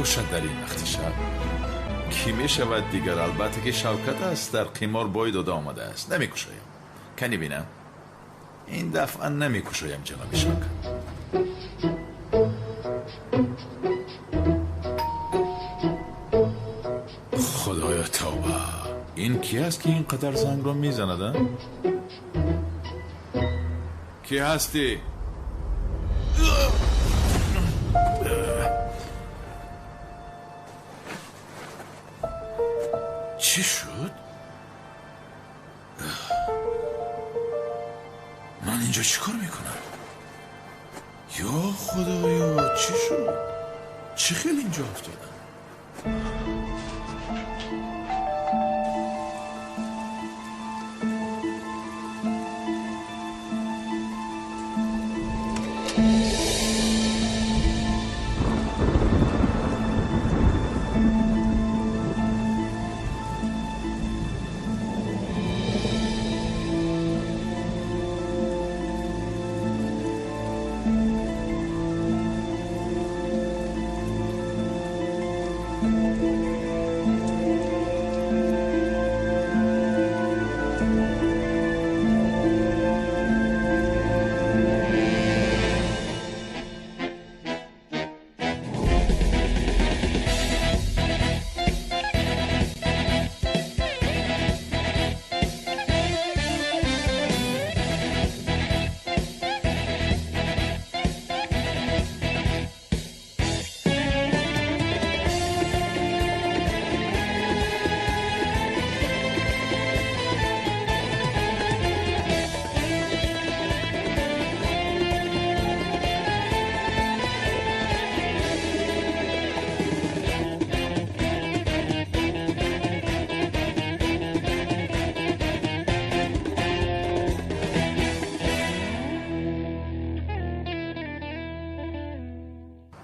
Бошад дар ин вақти шаб? Кӣ мешавад дигар? Албатта ки Шавкат аст, дар қимор бой дода омадааст. Намекушоям. Кани бинам? Ин дафъа намекушоям, ҷаноби Шавкат. Худоё, тавба! Ин кӣ аст, ки ин қадар зангро мезанад? А? Кӣ ҳастӣ? Чӣ шуд? Ман инҷо чӣ кор мекунам? Ё Худоё, чӣ шуд? Чӣ хел инҷо афтодам?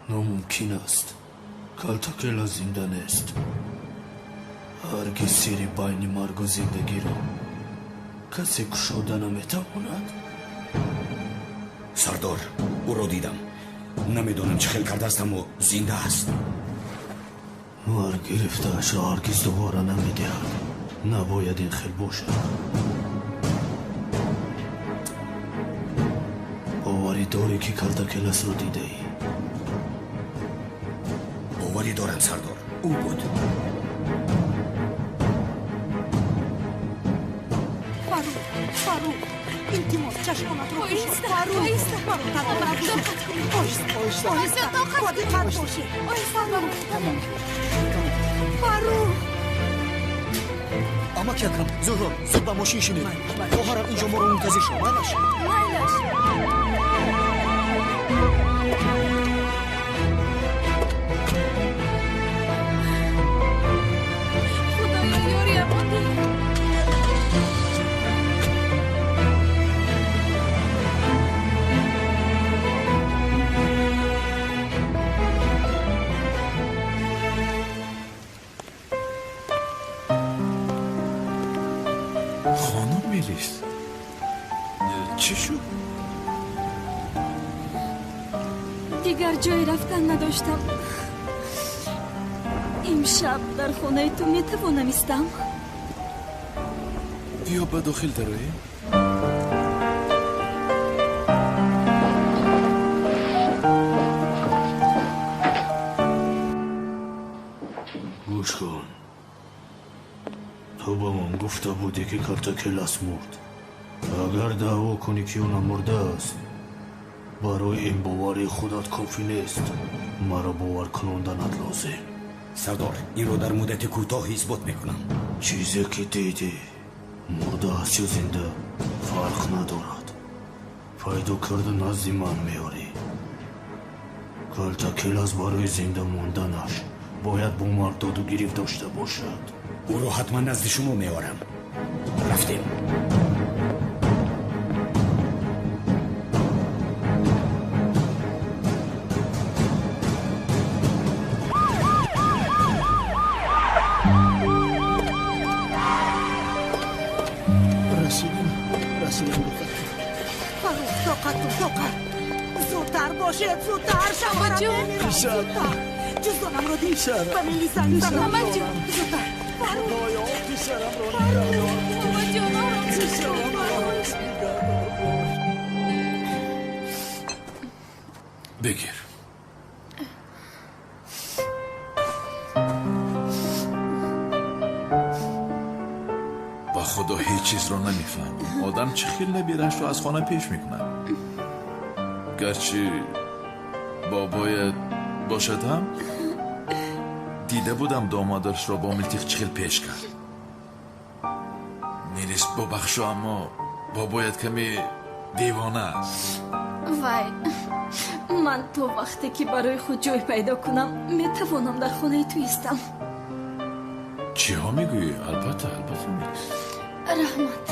Номумкин аст. Калтакела зинда нест. Ҳаргиз сирри байни маргу зиндагиро касе кушода наметавонад. Сардор, ӯро дидам. Намедонам чӣ хел кардааст, аммо зинда аст. Марг гирифтаашро ҳаргиз дубора намедиҳад. Набояд ин хел бошад. Боварӣ дорӣ, ки Калтакеласро дидаӣ? Боварӣ дорам, сардор, ӯ буд. Фаррух, Фаррух, илтимос, чашмонатро кушо. Фаррух, маро танҳо нагузор. Оҳиста, оҳиста, бо диққат бошед. Фаррух, Фаррух. Амаки Акрам, Зуҳро, зуд ба мошин шинед. Хоҳарам инҷо моро мунтазир шуд. Майлаш? Майлаш. Худоё, ёриям деҳ. Хонум Мелис, чӣ шуд? Дигар ҷое рафтан надоштам. Имшаб дар хонаи ту метавонам истам? Биё, ба дохил дароем. Гӯш кун. Ту ба ман гуфта будӣ, ки Калтакелас мурд. Агар даъво кунӣ, ки ӯ намурдааст, барои ин боварии худат кофӣ нест. Маро бовар кунонданат лозим. Сардор, инро дар муддати кӯтоҳ исбот мекунам. Чизе ки дидӣ, мурда аст ё зинда, фарқ надорад. Пайдо карда назди ман меорӣ. Калтакелас барои зинда монданаш бояд бо марг доду гирифт дошта бошад. Ӯро ҳатман назди шумо меорам. Рафтем. Расидем, расидем, духтар. Фаррух, тоқат кун, тоқат. Зудтар бошед, зудтар, шавҳарам Бобоҷон. мемирад. Зудтар. Ҷуздонамро дид. Ба Мелис занг занам. Мамаҷон. Зудтар. Фаррух. Худоё, писарамро нигаҳдор. Бобоҷон, ором шав. Писарамро нигаҳдор бош. Бигир. Ба Худо ҳеҷ чизро намефаҳмам. Одам чӣ хел набираашро аз хона пеш мекунад? Гарчи бобоят бошад ҳам, дида будам домодашро бо милтиқ чӣ хел пеш кард. Мелис, бубахшо, аммо бобоят каме девона аст. Вай, ман то вақте ки барои худ ҷой пайдо кунам, метавонам дар хонаи ту истам. Чиҳо мегӯӣ? Албатта, албатта, Мелис. Раҳмат.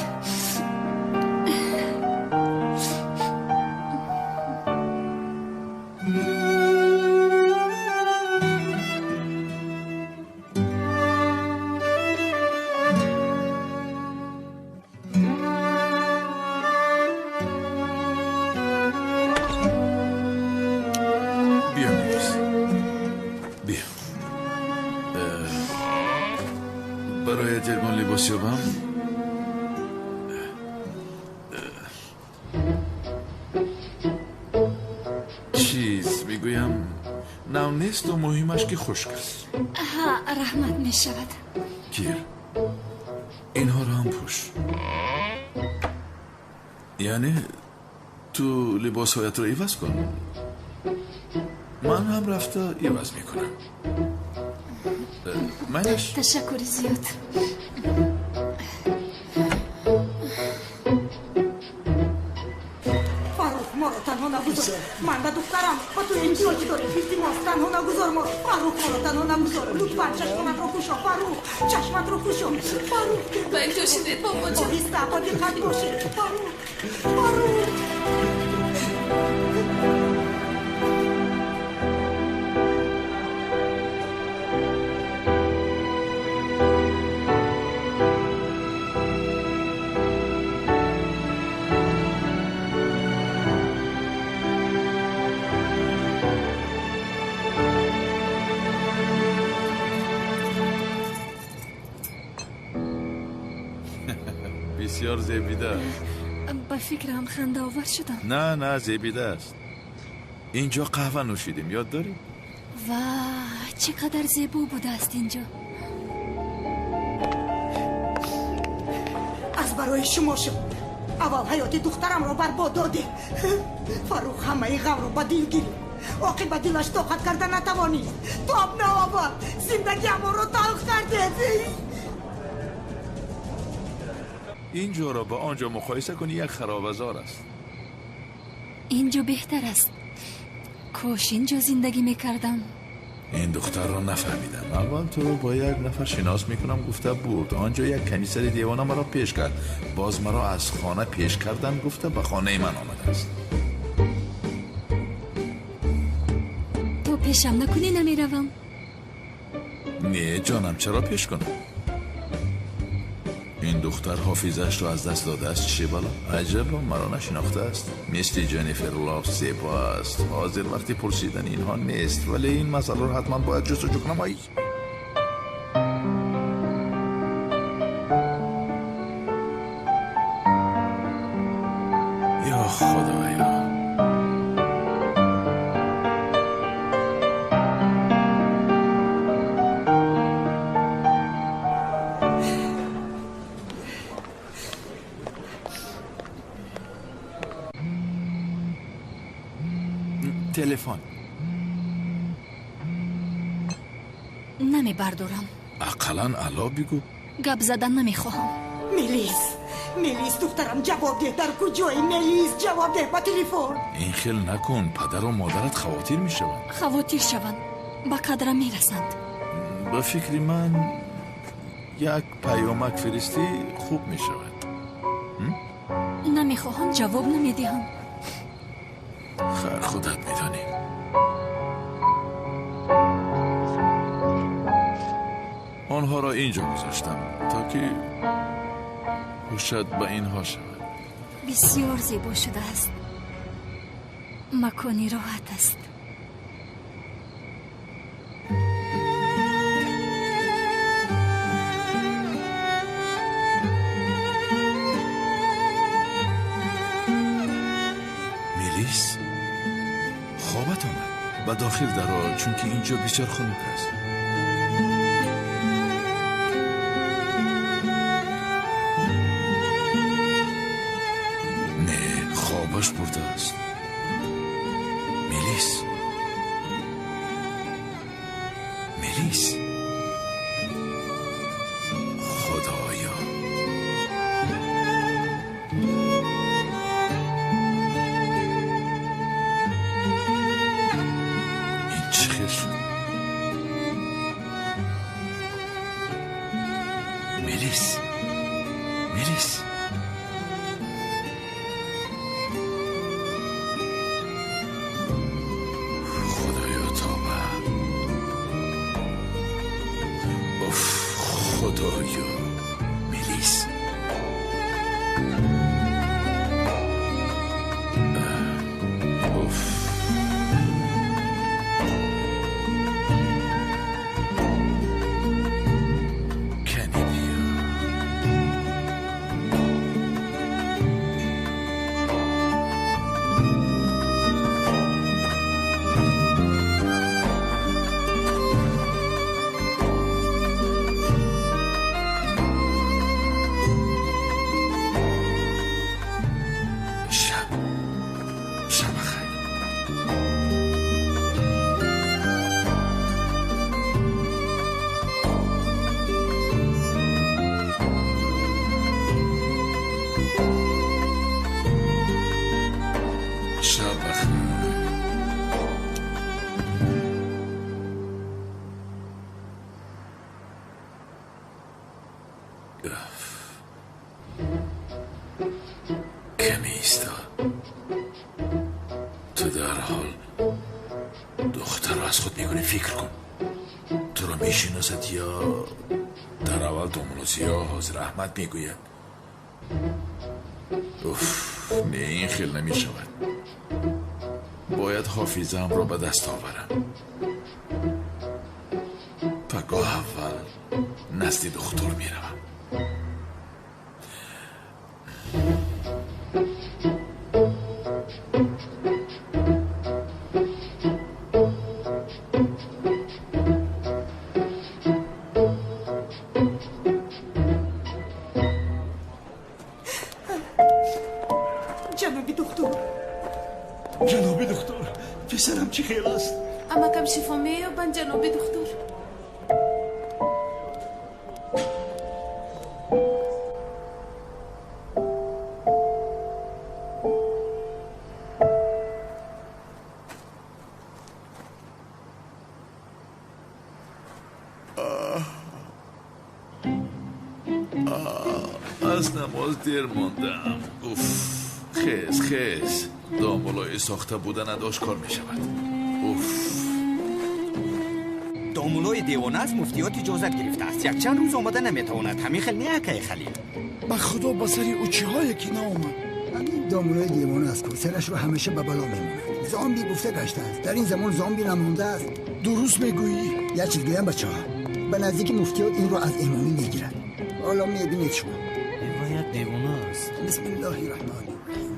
Биё, Мелис, биё. Бароят ягон либос ёбам? Чиз мегӯям, нав несту муҳимаш ки хушк аст. Ҳа, раҳмат, мешавад. Гир, инҳоро ҳам пӯш. Яъне ту либосҳоятро иваз кун, ман ҳам рафта иваз мекунам. Майлаш? Ташаккури зиёд. Фаррух, моро танҳо нагузор. Ман ба духтарам ба ту эҳтиёҷ дорем. Илтимос, танҳо нагузор моро. Фаррух, моро танҳо нагузор. Лутфан чашмонатро кушо. Фаррух, чашматро кушо. Фаррух. Ба инҷо шинед, бобоҷон. Оҳиста, бо диққат бошед. Фаррух, Фаррух. Бисёр зебида аст. Ба фикрам хандаовар шудам. На, на, зебида аст. Инҷо қаҳва нӯшидем, ёд дорӣ? Ва чӣ қадар зебо будааст инҷо. Аз барои шумо шуд. Аввал ҳаёти духтарамро барбод додед. Фаррух ҳамаи ғамро ба дил гирифт. Оқибат дилаш тоқат карда натавонист. Тоб наовард. Зиндагиамонро талх кардед. Инҷоро ба он ҷо муқоиса кунӣ, як харобазор аст. Инҷо беҳтар аст. Кош инҷо зиндагӣ мекардам. Ин духтарро нафаҳмидам. Аввал туро бо як нафар шинос мекунам гуфта бурд. Он ҷо як комиссари девона маро пеш кард. Боз маро аз хона пеш кардан гуфта ба хонаи ман омадааст. То пешам накунӣ намеравам. Не, ҷонам, чаро пеш кунам? Ин духтар ҳофизаашро аз даст додааст. Чӣ бало? Аҷабо, маро нашинохтааст. Мисли Ҷеннифер Лов зебо аст. Ҳозир вақти пурсидани инҳо нест, вале ин масъаларо ҳатман бояд ҷустуҷӯ кунам. Ай, ё Худоё! Телефон. Намебардорам. Ақаллан алло бигӯ. Гап задан намехоҳам. Мелис, Мелис, духтарам, ҷавоб деҳ. Дар куҷоӣ, Мелис? Ҷавоб деҳ ба телефон. Ин хел накун, падару модарат хавотир мешаванд. Хавотир шаванд, ба қадрам мерасанд. Ба фикри ман, як паёмак фиристӣ хуб мешавад. Намехоҳам, ҷавоб намедиҳам. Хайр, худат медонӣ. Онҳоро инҷо гузоштам, то ки ҳушат ба инҳо шавад. Бисёр зебо шудааст. Макони роҳат аст. Ба дохил даро, чунки инҷо бисёр хунук аст. Не, хобаш бурдааст. Мелис. Мелис. Худоё. Ин чӣ хел шуд? Мелис. Мелис. Худоё тавба. Уф, Худоё. Мелис. Уф. Кани биё. Шаб. Шаб бахайр. Шаб бахайр. Каме иста. Ту дарҳол духтарро аз худ мекунӣ. Фикр кун, туро мешиносад ё дар аввал домулозиё ҳозир Аҳмад мегӯяд. Уф, не, ин хел намешавад. Бояд ҳофизаамро ба даст оварам. Пагоҳ аввал назди духтур меравам. Ҷаноби духтур. Ҷаноби духтур, писарам чӣ хел аст? Амакам шифо меёбанд, ҷаноби духтур. Аз намоз дер мондам. Уф, хез, хез. Домулои сохта буданат ошкор мешавад. Уф. Домулои девона аз муфтиёт иҷозат гирифтааст. Якчанд рӯз омада наметавонад. Ҳамин хел не, акаи Халил? Ба худо, ба сари ӯ чиҳое ки наомад. Ҳамин домулои девона аст ку сарашро ҳамеша ба бало мемонад. Зомби гуфта гаштааст. Дар ин замон зомби намондааст. Дуруст мегӯӣ. Як чиз гӯям, бачаҳо, ба наздики муфтиёт инро аз имомӣ мегирад. Ҳоло мебинед шумо. Ин як девона аст. Бисмиллоҳи раҳмони раҳим.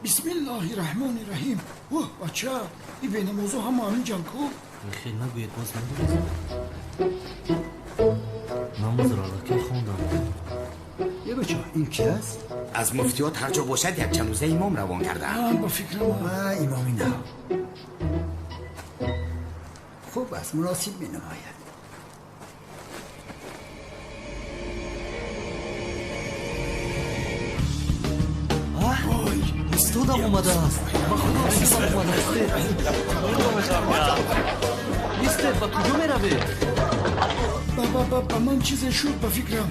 Бисмиллоҳи раҳмони раҳим. Оҳ, бача, ин бенамозо ҳама ҳамин ҷанг-ку. Хел нагӯед, боз намерезам. Намозро аллакай хондам. Е бача, ин ки аст? Аз муфтиёт ҳар ҷо бошад якчанд рӯза имом равон кардаанд. Ба фикрам. Имоми нав. Хуб аст, муносиб менамояд. Устодам омадааст. Ба худо, устодам омадааст. Мистер, ба куҷо меравед? Ба ман чизе шуд, ба фикрам.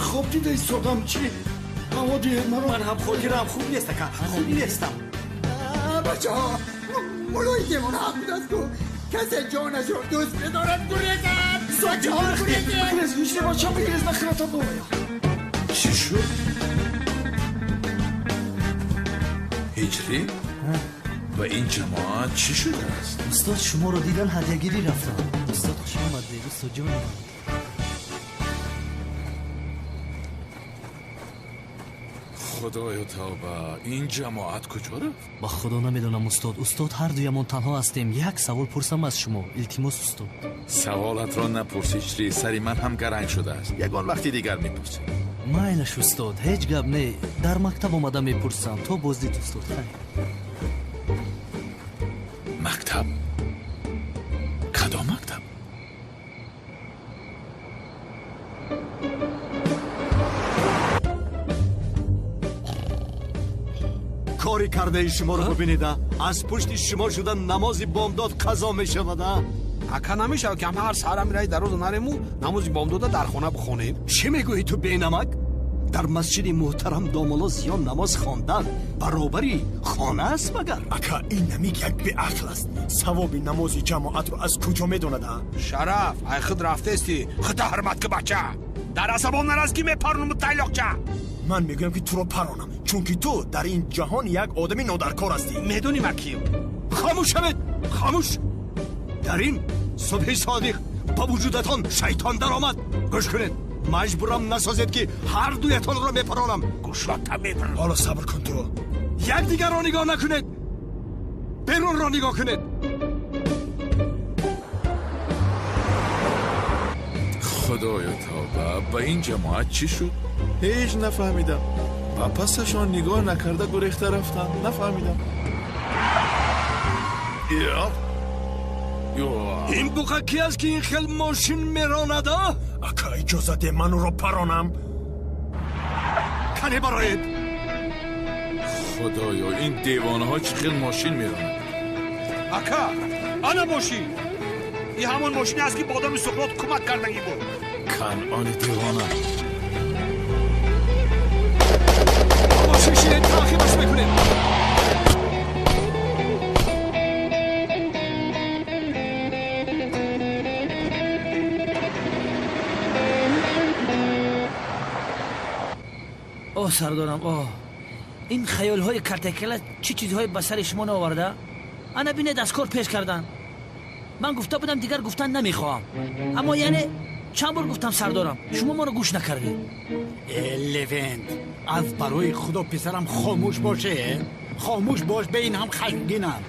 Хоб дида истодам, чӣ? Ҳаво диҳед маро. Ман ҳам хотираам хуб нест, ака. Хуб нестам. Бачаҳо, мулои девона ҳақ будааст ку. Касе ҷонашро дӯст медорад, гурезад. Бачаҳо, гурезед. Бигрез, ҳиҷри бача, бигрез, нахирата бо. Чӣ шуд? Ҳиҷрӣ? Ва ин ҷамоат чӣ шудааст? Устод, шуморо дидан ҳадягирӣ рафтам. Устод, хуш омадед, устод ҷони ман. Худоё тавба, ин ҷамоат куҷо рафт? Ба худо намедонам, устод. Устод, ҳар дуямон танҳо ҳастем. Як савол пурсам аз шумо, илтимос, устод. Саволатро напурсӣ, чри, сари ман ҳам гаранг шудааст. Ягон вақти дигар мепурсӣ. Майлаш, устод, ҳеҷ гап не. Дар мактаб омада мепурсам. То боздид, устод, хайр. Мактаб? Кадом мактаб? Кори кардаи шуморо бубинед, аз пушти шумо шуда намози бомдод қазо мешавад. Ака, намешавад ки ҳар саҳара мираи дароза нарему намози бомдода дар хона бихонем? Чӣ мегӯӣ ту, бенамак? Дар масҷиди муҳтарам домулло Зиё намоз хондан баробари хона аст магар? Ака, ин намик як беақл аст. Савоби намози ҷамоатро аз куҷо медонад? Шараф, ай худ рафтести, худта ҳурмат ки, бача. Дар асабон нарас ки мепаронуму тайлоқча. Ман мегӯям ки туро паронам, чунки ту дар ин ҷаҳон як одами нодаркор ҳастӣ. Медонӣ ман кием? Хомӯш шавед, хомӯш. Дар ин субҳи содиқ ба вуҷудатон шайтон даромад. Гӯш кунед, маҷбурам насозед ки ҳар дуятонро мепаронам. Гӯшота мепарам. Ҳоло сабр кун ту. Якдигарро нигоҳ накунед, берунро нигоҳ кунед. Худоё тавба, ба ин ҷамоат чӣ шуд? Ҳеҷ нафаҳмидам. Ба пасашон нигоҳ накарда гурехта рафтам. Нафаҳмидам. Ин буқа ки аст ки ин хел мошин меронад? Ака, иҷоза де ман ӯро паронам. Кане бароед. Худоё, ин девонаҳо чӣ хел мошин меронанд? Ака, ана мошин. Ин ҳамон мошине аст ки ба одами Суқрот кӯмак кардагӣ буд. Канъони девона. Мошин шинед, таъқибаш мекунед. Оҳ, сардорам, оҳ, ин хаёлҳои картакела чӣ чизҳое ба сари шумо наоварда? Ана бинед, аз кор пеш кардан. Ман гуфта будам, дигар гуфтан намехоҳам, аммо яъне чанд бор гуфтам, сардорам, шумо моро гӯш накардед. Левент, аз барои худо писарам хомӯш боше, хомӯш бош, бе ин ҳам хашмгинам.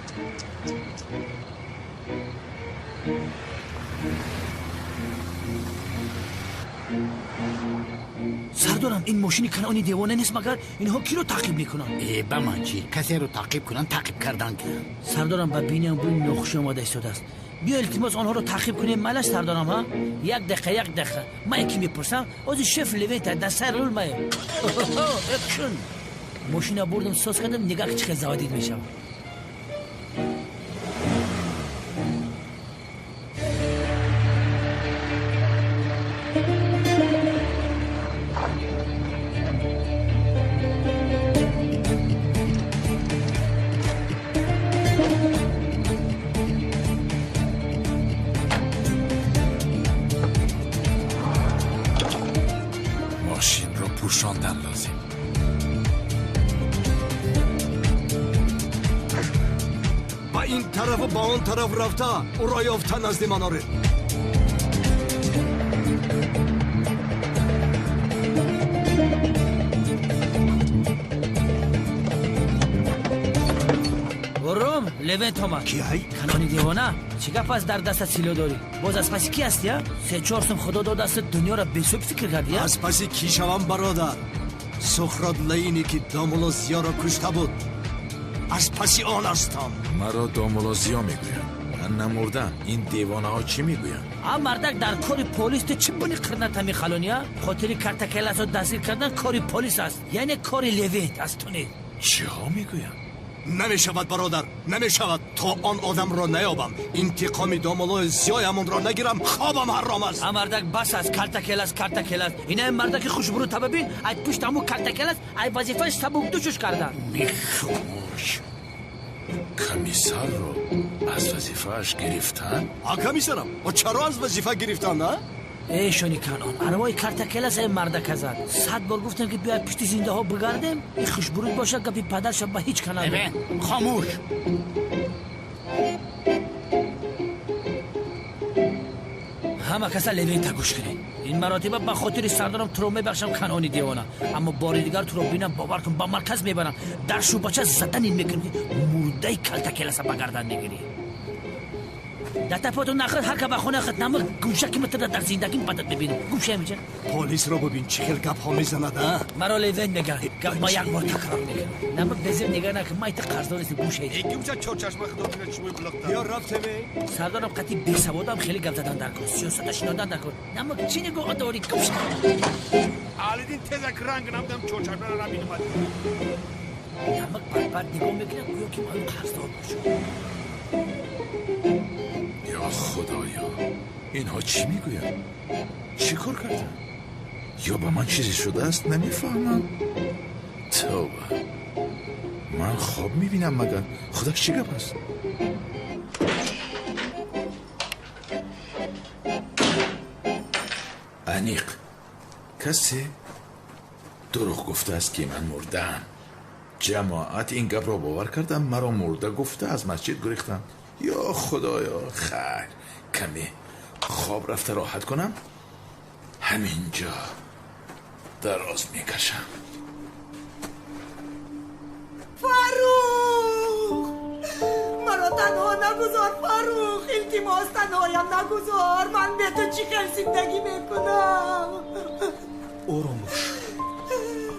Сардорам, ин мошини Канъони девона нест магар? Инҳо киро таъқиб мекунанд? Э, ба ман чӣ? Касеро таъқиб кунанд, таъқиб кардан кунанд. Сардорам, ба биниам бӯи нохушӣ омада истодааст. Биё, илтимос, онҳоро таъқиб кунем. Майлаш, сардорам? Ҳа, як дақиқа, як дақиқа, ман яке мепурсам. Ози шеф Левента дар сари рул мая. Экшн! Мошина бурдам, соз кардам, нигаҳ чӣ хел заводить мешавад. Мошинро пӯшондан лозим. Ба ин тарафу ба он тараф рафта ӯро ёфта назди ман оред. Ором, Левент омад. Ки ай? Канъони девона. Чӣ гап аст, дар дастат сило дорӣ? Боз аз паси ки ҳастӣ, а? Се-чор сум худо додааст, дунёро бесӯб фикр кардӣ, а? Аз паси кӣ шавам, бародар? Сухрот Лаине ки домулло Зиёро кушта буд, аз паси он ҳастам. Маро домулло Зиё мегӯянд. Ман намурдам. Ин девонаҳо чӣ мегӯянд? А мардак, дар кори полис ту чӣ буни қирната мехалонӣ, а? Хотири картакеласо дастгир кардан кори полис аст, яъне кори Левент аз ту нест. Чиҳо мегӯянд? Намешавад, бародар, намешавад. То он одамро наёбам, интиқоми домуллои Зиёямонро нагирам, хобам ҳаром аст. А мардак, бас аст. Картакелас, картакелас. Инаи мардаки хушбурӯ таба бин, ай пушт ҳаму картакелас, ай вазифааш сабукдӯшуш кардан. Мехомӯш, комиссарро аз вазифааш гирифтан? А комиссарам чаро аз вазифа гирифтанд, а? Э, шони Канъон, арвои картакелас ай мардака зад. 100 бор гуфтам ки биёй пушти зиндаҳо бигардем. Ин хушбурӯд бошад, гапи падарша ба ҳеҷ ка нагуфт. Хомӯш. Ҳама каса Левента гӯш кунед. Ин маротиба ба хотири сардарам туро мебахшам, канони девона. Аммо бори дигар туро бинам, бовар кун, ба марказ мебарам. Дар шӯбача задани мекунам, ки мурдаи калтакеласа ба гардан мегирӣ. Датапоту нахӯд, ҳар ка ба хона хӯд, намур гӯшаки митра дар зиндагим бадат мебинам. Гӯша миҷа. Полисро бубин, чӣ хел гапҳо мезанад, а? Маро Левен мегӯянд. Гап ма як бор такрор мекунам. Намур безир нигоҳ накун, ман ита қарздор нестам, гӯша. Гӯша чорчашма худо бинад чӣ мебулақта. Ё рафтеме? Сардарам қати бесаводам хеле гап задан дар кор, сиёсата шинодан дар кор. Намур чӣ нигоҳ дорӣ, гӯша. Алидин тезак ранг намдам чорчашмаро набинамад. Намур бадбад нигоҳ мекунам, гӯё ки ман қарздор бошам. یا خدایا، اینها چی میگویند؟ چی کار کردن؟ یا با من چیزی شده است نمیفهمم. توبه، من خواب میبینم مگر؟ خدا چی گپ است؟ انیق کسی دروغ گفته است که من مردم. جماعت این گپ را باور کردم، مرا مرده گفته از مسجد گریختم. یا خدایا، خیر کمی خواب رفته راحت کنم، همینجا دراز میکشم. فاروق، مرا تنها نگذار. فاروق، التماس، تنهایم نگذار. من به تو چی خیلی زندگی میکنم. آرام باش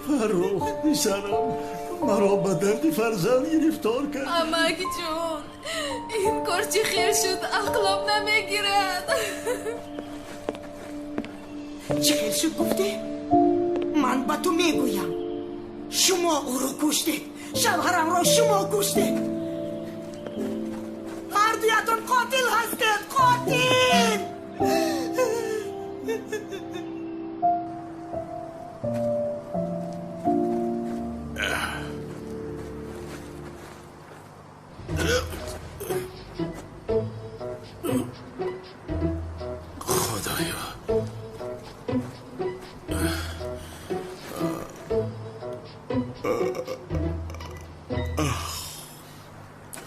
فاروق پسرم، مرا به درد فرزند گرفتار کرد. امک جون، این کار چی خیر شد، عقلم نمیگیرد. چی خیر شد گفتی؟ من به تو میگویم شما او رو کشتید، شوهرم را شما کشتید. هر دویتون قاتل هستید، قاتل. خدایا،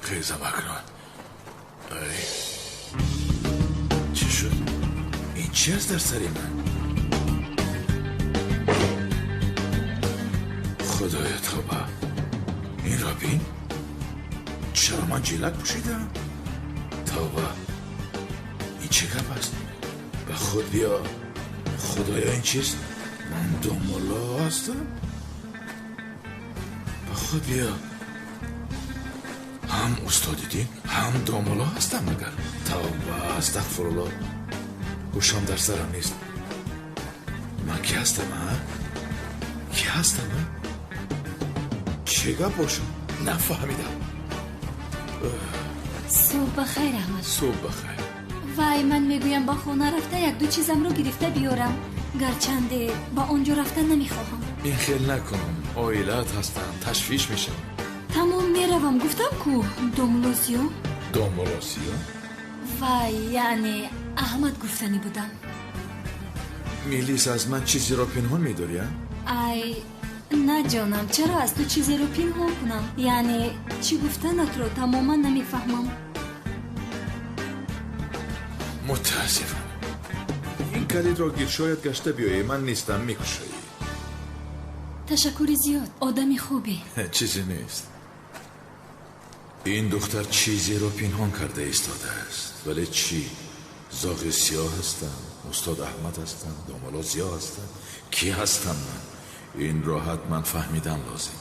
خیزم اکنون. ای چی شد؟ این چی است در سر من؟ خدایا توبه، این را بین، چرا من جیلک پوشیدم؟ توبه، این چه گپ است؟ به خود بیا. خدایا این چیست؟ من دومالا هستم؟ به خود بیا، هم استاد دین هم دامالا هستم مگر؟ توبه، استغفرالله، گوشم در سرم نیست. من کی هستم؟ ها؟ کی هستم؟ ها؟ چه گپ باشم؟ نفهمیدم. صبح بخیر احمد. صبح بخیر. وای، من میگویم با خانه رفته یک دو چیزم رو گرفته بیارم، گرچنده با آنجا رفتن نمیخواهم. این خیل نکن، عائلت هستم، تشویش میشم. تمام میروم، گفتم کو دوملوسیو. دوملوسیو؟ وای، یعنی احمد گفتنی بودم. میلیس از من چیزی را پنهان میداری؟ ای نه جانم، چرا از تو چیزی رو پنهان کنم؟ یعنی چی گفتنت رو تماما نمیفهمم. متاسفم، این کلید را گیر، شاید گشته بیایی. من نیستم، میکشایی. تشکر زیاد، آدمی خوبی. چیزی نیست. این دختر چیزی رو پنهان کرده ایستاده است. ولی چی؟ زاغ سیاه هستم، استاد احمد هستم، دامالا سیاه هستم، کی هستم من؟ این را حتما فهمیدن لازم.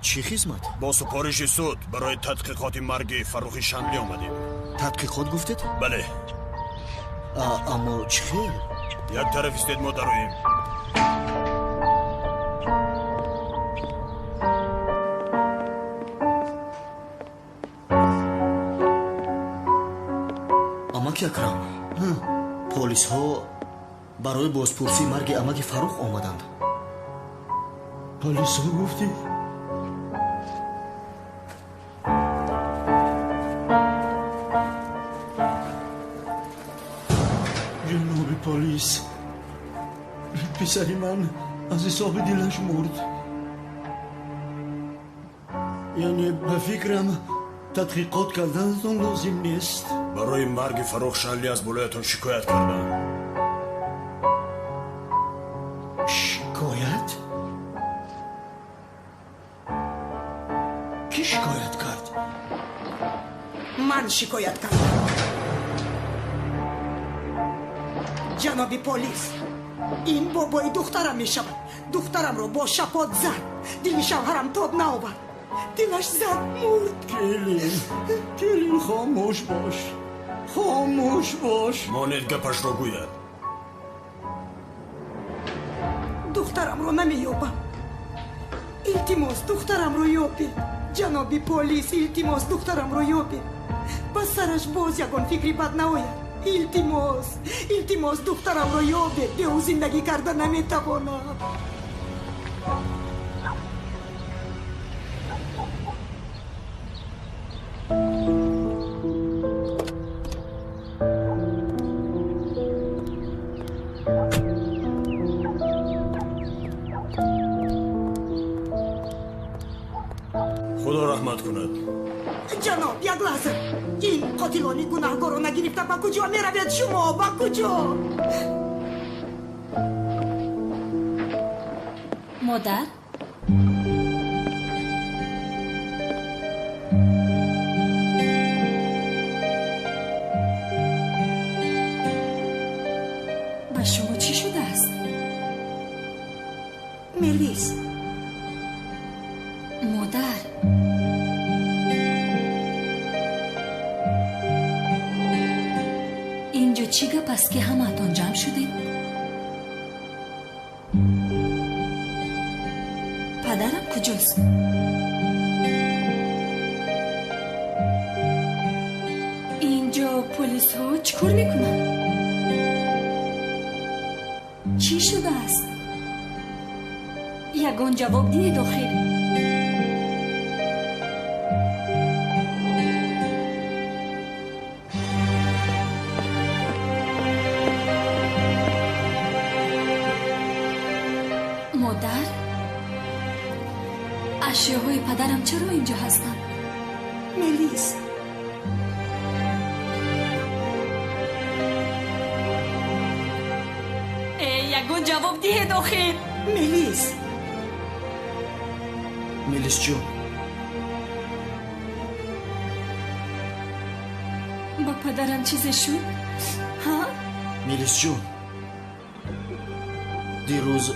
چی خدمت؟ با سپارش سود برای تحقیقات مرگ فرخ شنلی آمدیم. تحقیقات گفتید؟ بله. اما چی خیر؟ یک طرف استید ما داریم. амаки Акрам, полисҳо барои бозпурсии марги амаки Фаррух омаданд. Полисҳо гуфтӣ? Ҷаноби полис, писари ман аз ҳисоби дилаш мурд. Яъне ба фикрам Тадқиқот карданатон лозим нест. Барои марги Фаррух Шанли аз болоятон шикоят кардам. Шикоят? Кӣ шикоят кард? Ман шикоят кардам. Ҷаноби полис, ин бобои духтарам мешавад. Духтарамро бо шапот зад. Дили шавҳарам тоб наовард. Дилаш зад, мурд. Келин, келин, хомӯш бош, хомӯш бош. Монед гапашро гӯяд. Духтарамро намеёбам. Илтимос, духтарамро ёбед. Ҷаноби полис, илтимос, духтарамро ёбед. Ба сараш боз ягон фикри бад наояд. Илтимос, илтимос, духтарамро ёбед. Бе ӯ зиндагӣ карда наметавонам. Худо раҳмат кунад. Ҷаноб, як лаҳза. Ин қотилони гунаҳгорро нагирифта ба куҷо меравед шумо? Ба куҷо? Модар? Ба шумо чӣ шудааст? Мелис. Модар, инҷо чӣ гап аст ки ҳамаатон ҷамъ шудед? Падарам куҷост? Инҷо полисҳо чӣ кор мекунанд? Чӣ шудааст? Ягон ҷавоб диҳед охир. Модар, ашёҳои падарам чаро инҷо ҳастанд? Мелис. Ягон ҷавоб диҳед охир. Мелис. Мелисҷон, ба падарам чизе шуд? Ҳа? Мелисҷон, дирӯз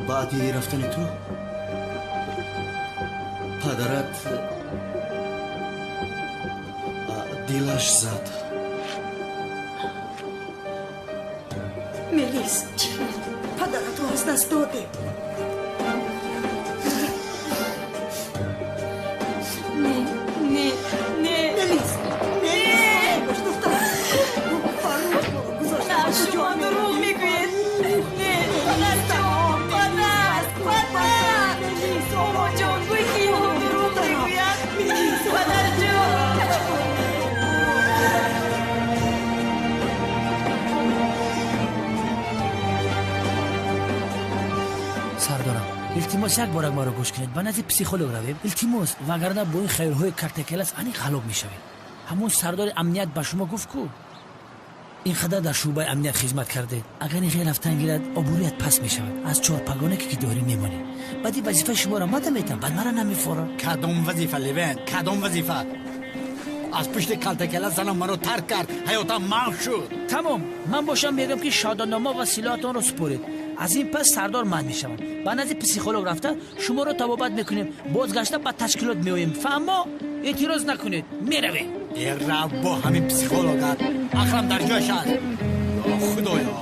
баъди рафтани ту падарат дилаш зад. Мелис, падаратро аз даст додем. Не, не, не. Мелис, мелис, духтарам. Фаррух моро гузошта. Шумо дурӯғ мегӯед. Не, падарҷон, падар, падар. Бобоҷон, гӯй ки инҳо дурӯғ мегӯяд. Падарҷон. Сардорам, илтимос, як борак маро гӯш кунед. Ба назди психолог равем, илтимос, вагарна бо ин хаёлҳои картакелас аниқ ҳалок мешавед. Ҳамон сардори амният ба шумо гуфт ку ин қадар дар шӯъбаи амният хизмат кардед. Агар ин хел рафтан гирад, обрӯят паст мешавад. Аз чорпагоне ки дорӣ мемонӣ. Баъди вазифаи шуморо мада метам, баъд мара намефора. Кадом вазифа, Левент? Кадом вазифа? Аз пушти калтакела занам маро тарк кард, ҳаётам маҳв шуд. Тамом, ман бошам мегӯям ки шаҳодатнома ва силоҳатонро супоред. Аз ин пас сардор ман мешавам. Ба назди психолог рафта шуморо табобат мекунем. Бозгашта ба ташкилот меоем. Фаҳмо? Эътироз накунед. Меравем. Э, рав бо ҳамин психологат. Ақлам дар ҷояш аст. Ё Худоё.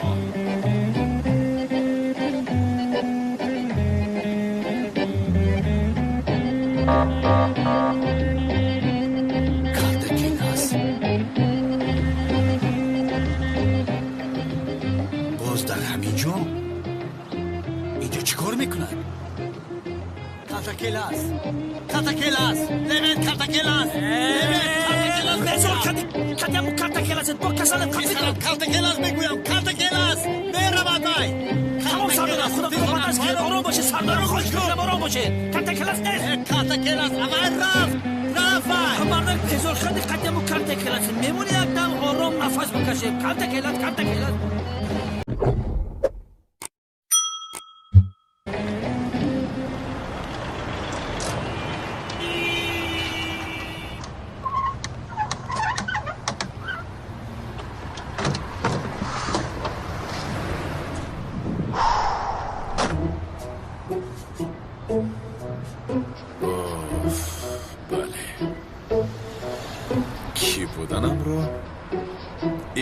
Калтакелас. Боз дар ҳамин ҷо? Инҷо чӣ кор мекунад? Калтакелас. Калтакелас. Левент калтакелас. Левент калтакелас. Безор кардӣ. Кардиаму калтакелас. Бо касалам Писарам калтакелас мегӯям. Калтакелас. Меравад вай. Тамом сардорам, худо қувват аст. Ором бошед сардорам, хоҳиш мекунам, ором бошед. Калтакелас нест. Калтакелас аввал рафт. Рафт вай. Мардак Мардак безор шуди қатъяму карта келас. Мемони як дам ором нафас бикашем. Карта келас, карта келас.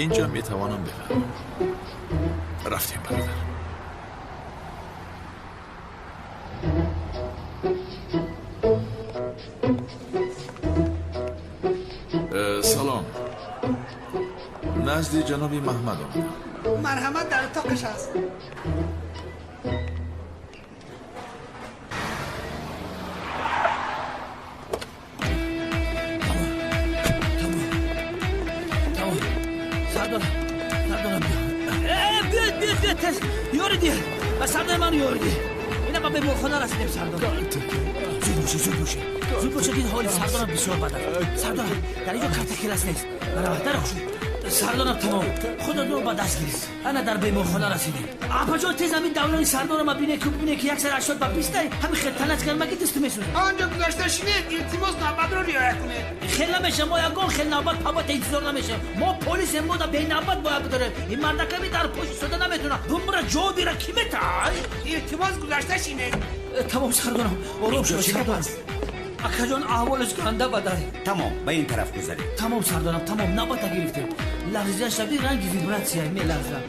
Инҷа метавонам бифаҳмам. Рафтем, бародар. Салом. Назди ҷаноби Маҳмад омадам. Марҳамат, дар утоқаш аст. Сардор ману ёрди. Ина ба беморхона расидем, сардор. Зуд бошед, зуд бошед. Зуд бошед, ин ҳоли сардорам бисёр бад аст. Сардорам, дар инҷо карта келас нест. Баравад, дар хуш. Сардорам тамом. Худо ба даст гирифт. Ана дар беморхона расидем. Апаҷон, тез ҳамин даврони сардорама бине, ки бибине ки 180 ба 20, ҳамин хел талач карма ки дасту месӯзад. Онҷо гузошта шинед, илтимос, навбатро риоя кунед. Хел намешам, мо ягон хел навбат пабата интизор намешам. Мо полисем, мо да бенавбат бояд бидорем. Ин мардаками дар пошт истода наметавонад. Бумра ҷо бира ки метай? Илтимос, гузошта шинед. Тамом, сардорам, ором шав, сардорам. Акаҷон, аҳволаш ганда бадай. Тамом, ба ин тараф гузаред. Тамом, сардорам, тамом, навбата гирифтем. Ларзида шави, ранги вибратсия меларзад.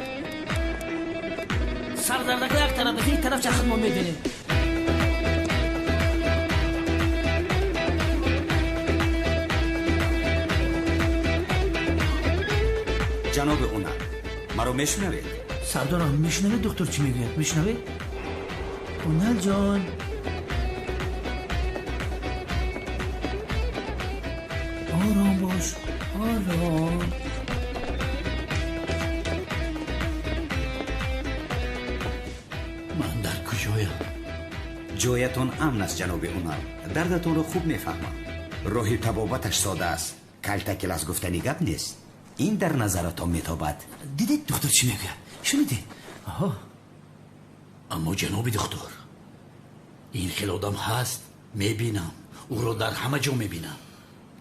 Сардардака як тараф, ин тараф чахд мо медонем. Ҷаноби Унал, маро мешунавед? Сардорам, мешунавед, доктор чӣ мегӯяд? Мешунавед? Уналҷон. Ором бош, ором. Ман дар куҷоям? Ҷоятон амн аст, ҷаноби Унал. Дардатонро хуб мефаҳмам. Роҳи табобаташ сода аст. Калтакелас гуфтани гап нест. Ин дар назаратон метобад. Дидед, доктор чӣ мегӯяд? Шунидед? Аҳо. Аммо, ҷаноби духтур, ин хел одам ҳаст, мебинам, ӯро дар ҳама ҷо мебинам.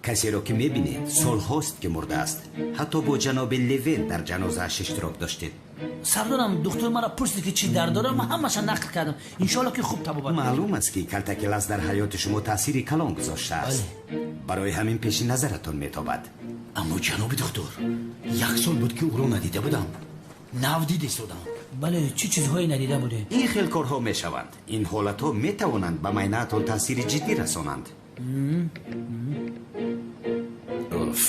Касеро ки мебинед, солҳост ки мурдааст. Ҳатто бо ҷаноби Левен дар ҷанозааш иштирок доштед. Сардорам, духтур маро пурсид ки чӣ дард дорам, ман ҳамаша нақл кардам. Иншоалло ки хуб табобат. Маълум аст, ки калтакелас дар ҳаёти шумо таъсири калон гузоштааст. Барои ҳамин пеши назаратон метобад. Аммо, ҷаноби духтур, як сол буд, ки ӯро надида будам. Нав дида истодам. Бале, чӣ чизҳое надида будем. Ин хел корҳо мешаванд. Ин ҳолатҳо метавонанд ба майнаатон таъсири ҷиддӣ расонанд. Уф,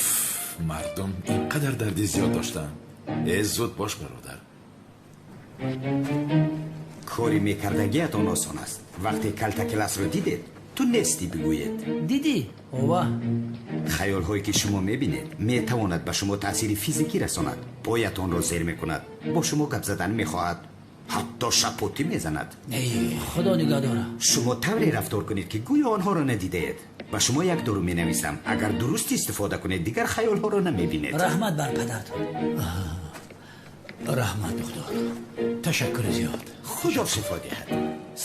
мардум ин қадар дарди зиёд доштанд. Э, зуд бош, бародар. Кори мекардагиатон осон аст. Вақте калтакеласро дидед, ту нестӣ бигӯед. Дидӣ, ова. Хаёлҳое ки шумо мебинед, метавонад ба шумо таъсири физикӣ расонад. Поятонро зер мекунад, бо шумо гап задан мехоҳад, ҳатто шапотӣ мезанад. Худо нигаҳ дора. Шумо тавре рафтор кунед, ки гӯё онҳоро надидаед. Ба шумо як дору менависам. Агар дуруст истифода кунед, дигар хаёлҳоро намебинед. Раҳмат бар падартон. Раҳмат, духтур, ташаккури зиёд. Худо шифо диҳад.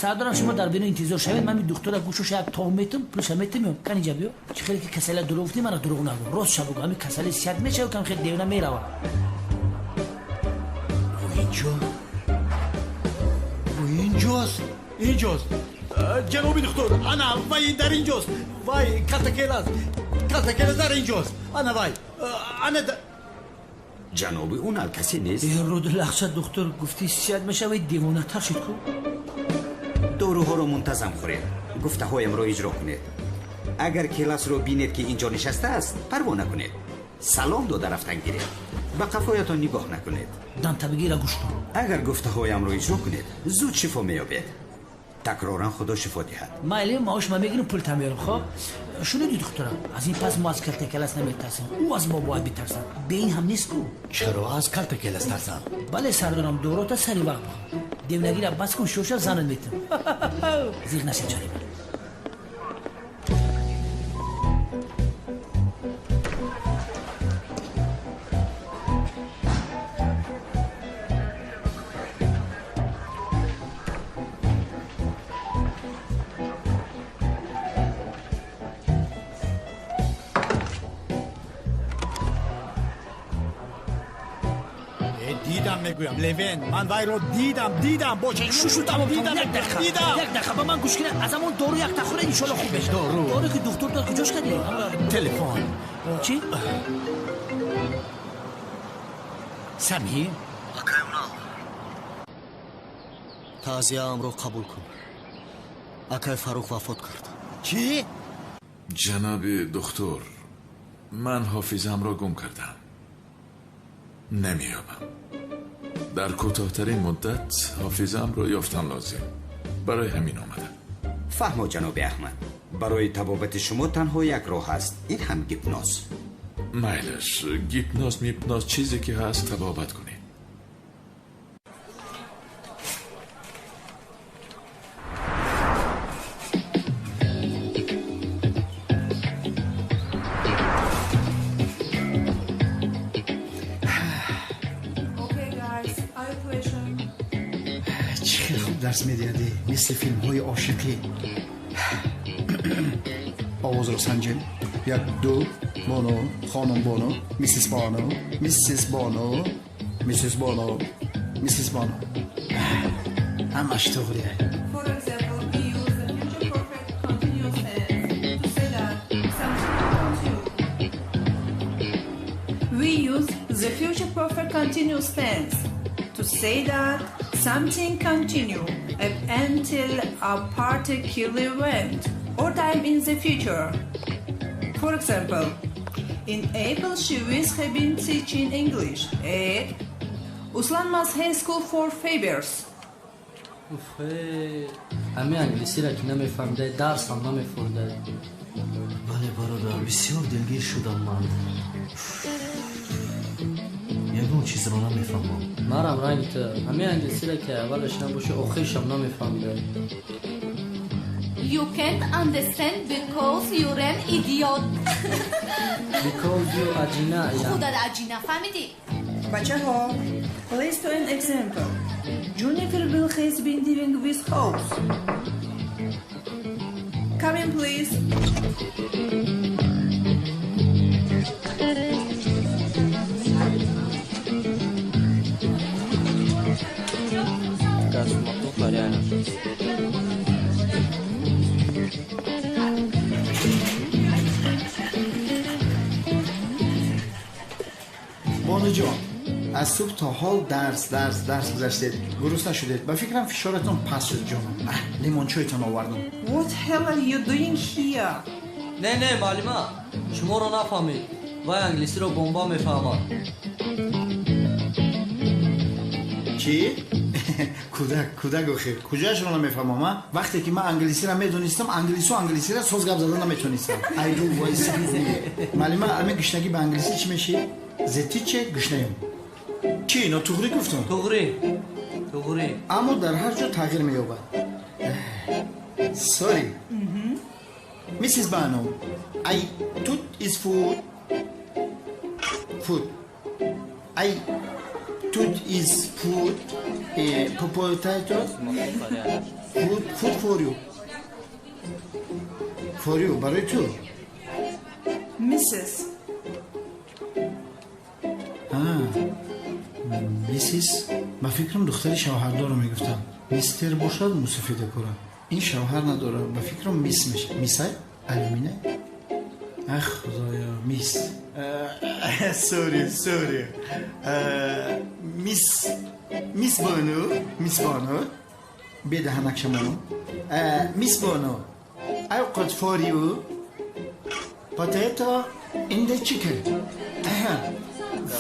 Сардорам, шумо дар бино интизор шавед. Ман духтура гӯшоша як тов метум, пулша метум. Кан инҷа биё. Чӣ хеле ки касалия дурӯғ гуфтӣ, мана дурӯғ нагӯ, рост ша бугӯ. Ҳамин касали сиҳат мешавад, кам хел девона мерава? Инҷо, инҷост, инҷост, ҷаноби духтур. Ана вай дар инҷост. Вай калтакелас, калтакелас дар инҷост. Ана вай, ана. Ҷаноби Унал, касе нест. Рудулахча, духтур гуфтӣ сиҳат мешавад, девонатар шуд ку. Доруҳоро мунтазам хӯред, гуфтаҳоямро иҷро кунед. Агар келасро бинед, ки инҷо нишастааст, парво накунед, салом дода рафтан гиред. Ба қафоятон нигоҳ накунед. Дантабигира гӯш кун. Агар гуфтаҳоямро иҷро кунед, зуд шифо меёбед. Такроран худо шифо диҳад. Майли, маош ма мегирим, пул та меёрам. Хоб, шуниди, духтура, аз ин пас мо аз калтакелас наметарсем, ӯ аз мо бояд битарсад. Бе ин ҳам нест ку. Чаро аз калтакелас тарсам? Бале, сардорам, дорота сари вақт бихӯр. Девнагира бас кун, шоша занат метам. Зиқ наша, ҷарима. мегӯям, Левен, ман вайро дидам, дидам, бо чашм шу тамом, дидам, як дақиқа, дидам. Як дақиқа ба ман гӯш кунед. Аз ҳамон дору як тахӯра, иншоалло хуб мешавад. Дору? Дору ки духтур дод, куҷош кардӣ? Телефон. Чӣ? Самир? Акай Унал, таъзияамро қабул кун. Акай Фаррух вафот кард. Чӣ? Ҷаноби духтур, ман ҳофизамро гум кардам, намеёбам. Дар кӯтоҳтарин муддат ҳофизамро ёфтан лозим, барои ҳамин омадам. Фаҳмо, ҷаноби Аҳмад, барои табобати шумо танҳо як роҳ ҳаст, ин ҳам гипноз. Майлаш, гипноз, мипноз, чизе ки ҳаст, табобат кунед. Okay, guys, I have question. Чӣ хеле хуб дарс медиҳадӣ, мисли филмҳои ошиқӣ. Овозро санҷем. Як, ду. Бону, хонум Бону, миссис Бону, миссис Бону, миссис Бону, миссис Бону. Ҳамаш туғрия. For example, we use the future perfect continuous tense to say that something continue. We use the future perfect continuous tense to say that something continue up until a particular event or time in the future. For example, in April she will have been teaching English at Uslanmaz High School for 5 years. Уф, ҳамин англисиро ки намефаҳмидай, дарсам намефурдай. Бале, бародар, бисёр дилгир шудам ман, ягон чизро намефаҳмам. Марам ранги ту, ҳамин англисиро ки аввалаш набоши, охиршам намефаҳмидай. You can't understand because you're an idiot. Because you аҷина. Худат аҷина, фаҳмидӣ? Бачаҳо, let's do an example. Jennifer will has been dealing with house. Come in, please. Такая суматоха, реально. Бонуҷон, аз субҳ то ҳол дарс, дарс, дарс гузаштед, гурусна шудед. Ба фикрам, фишоратон паст шуд, ҷонам. Аҳ, лимончойтон овардам. What hell are you doing here? Не, не, муаллима, шуморо нафаҳмид. Вай англисиро бомба мефаҳмад. Чӣ? Кӯдак, кӯдак охир куҷояшро намефаҳмам? А вақте ки ман англисиро медонистам, англису англисиро соз гап зада наметонистам. Айду вай. Муаллима, ами гушнагӣ ба англисӣ чӣ меши? Зетиче гушнаем. Чӣ, нотуғрӣ гуфтам? Туғрӣ, туғрӣ. Аммо дар ҳар ҷо тағйир меёбад. Sorry, Mrs. Bano, I toot is food. Food. I toot is food. Potato. Food, food for you. For you, барои ту. Mrs. Миссис, ба фикрам, духтари шавҳардорро мегуфтам. Мистер бошад, мусафида кора. Ин шавҳар надорад, ба фикрам, мисс меша. Миссай? Алюмина? Ах, худоё, мисс. Sorry, sorry. Мисс, мисс Бону, мисс Бону. Бедаҳанак шамону. Мисс Бону, I got for you potato in the chicken.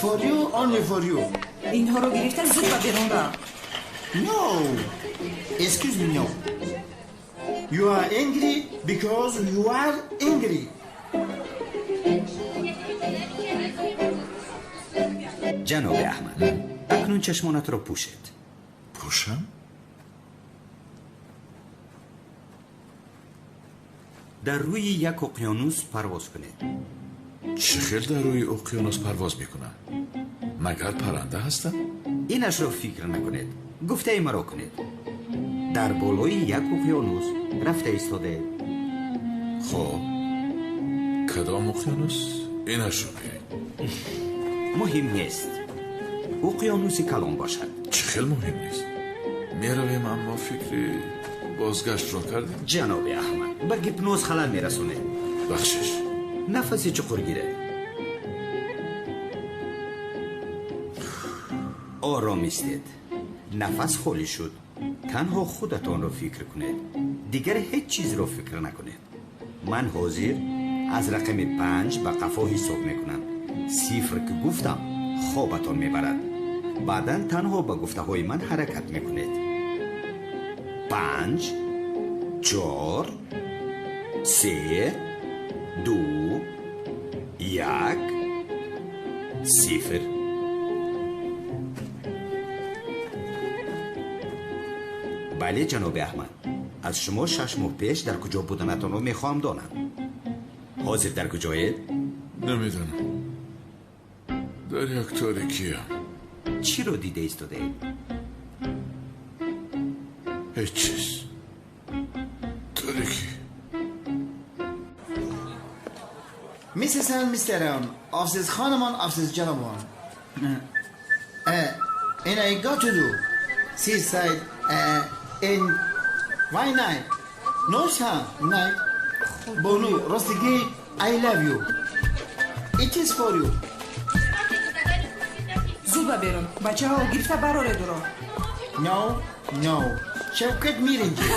For you, only for you. Инҳоро гирифта зуд ба берун рафт. No, excuse me, no. You are angry because you are angry. Ҷаноби Аҳмад, акнун чашмонатро пӯшед. Пӯшам? Дар рӯи як уқёнус парвоз кунед. Чӣ хел дар рӯи уқёнус парвоз мекунам? Магар парранда ҳастам? Инашро фикр накунед, гуфтаи маро кунед. Дар болои як уқёнус рафта истодаед. Хоб, кадом уқёнус? Инашро биёед. Муҳим нест. Уқёнуси калон бошад. Чӣ хел муҳим нест. Меравем, аммо фикри бозгаштро кардем. Ҷаноби Аҳмад, ба гипноз халал мерасонед. Бахшиш. Нафаси чуқур гиред. Ором истед. Нафас холӣ шуд. Танҳо худатонро фикр кунед. Дигар ҳеҷ чизро фикр накунед. Ман ҳозир аз рақами 5 ба қафо ҳисоб мекунам. 0 ки гуфтам, хобатон мебарад. Баъдан танҳо ба гуфтаҳои ман ҳаракат мекунед. 5, 4, 3, 2, 1, 0. Бале, ҷаноби Аҳмад, аз шумо 6 моҳ пеш дар куҷо буданатонро мехоҳам донам. Ҳозир дар куҷоед? Намедонам. Дар як торикиям. Чиро дида истодаед? Ҳеҷ чиз. Торикӣ. Миссис and мистерон, office خانمان, office جنابان. And I got to do. Seaside in why night? No sir, night. Bonu, Rostigi, I love you. It is for you. Зуд ба берун. Бачаҳо, гирифта бароред ӯро. No, no. Шавкат миринҷи.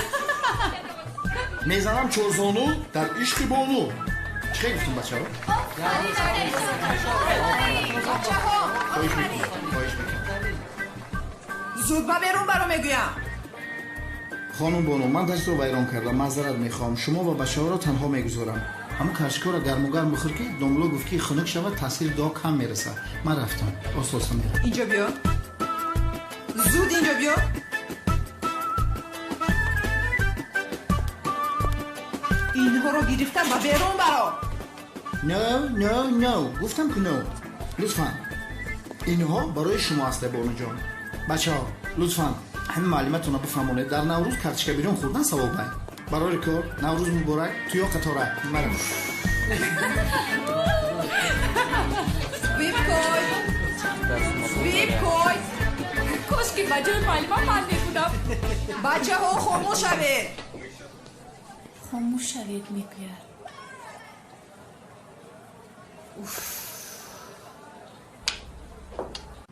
Мезанам чорзону дар ишқи бону. Чӣ гуфтум, бачаҳо? Бачаҳо, Хоҳиш мекунам, хоҳиш мекунам. зуд ба берун баро мегӯям. Хонум бону, ман дарсро вайрон кардам, маъзарат мехоҳам. Шумо ва бачаҳоро танҳо мегузорам. Ҳамун кашкоро гарму гарм бихӯр, ки домло гуфт, ки хунук шавад, таъсири дуо кам мерасад. Ман рафтам, оста оста мерам. Инҷо биё. Зуд инҷо биё. Инҳоро гирифта ба берун баро. No, no, no. Гуфтам ки no. Лутфан, инҳо барои шумо аст, бонуҷон. Бачаҳо, лутфан ҳамин муаллиматонро бифаҳмонед, дар Наврӯз картишка бирён хӯрдан савобай. Барори кор, Наврӯз муборак, туё қатора. Марам. Свипкой. Свипкой. Кошки ба ҷои муаллима ман мебудам. Бачаҳо, хомӯш шавед. Хомӯш шавед, мегӯяд. Уф.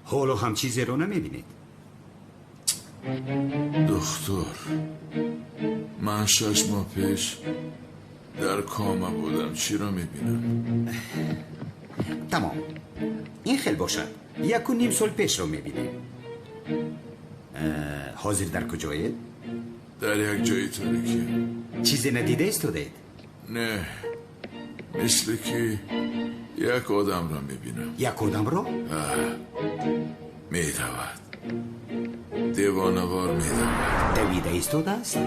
Ҳоло ҳам чизеро намебинед. Духтур, ман 6 моҳ пеш дар кома будам. Чиро мебинам? Тамом. Ин хел бошад. 1.5 сол пешро мебинем. Ҳозир дар куҷоед? Дар як ҷои торикӣ. Чизе надида истодаед? Не, мисли ки як одамро мебинам. Як одамро? Медавад. Девонавор медавад. Давида истодааст?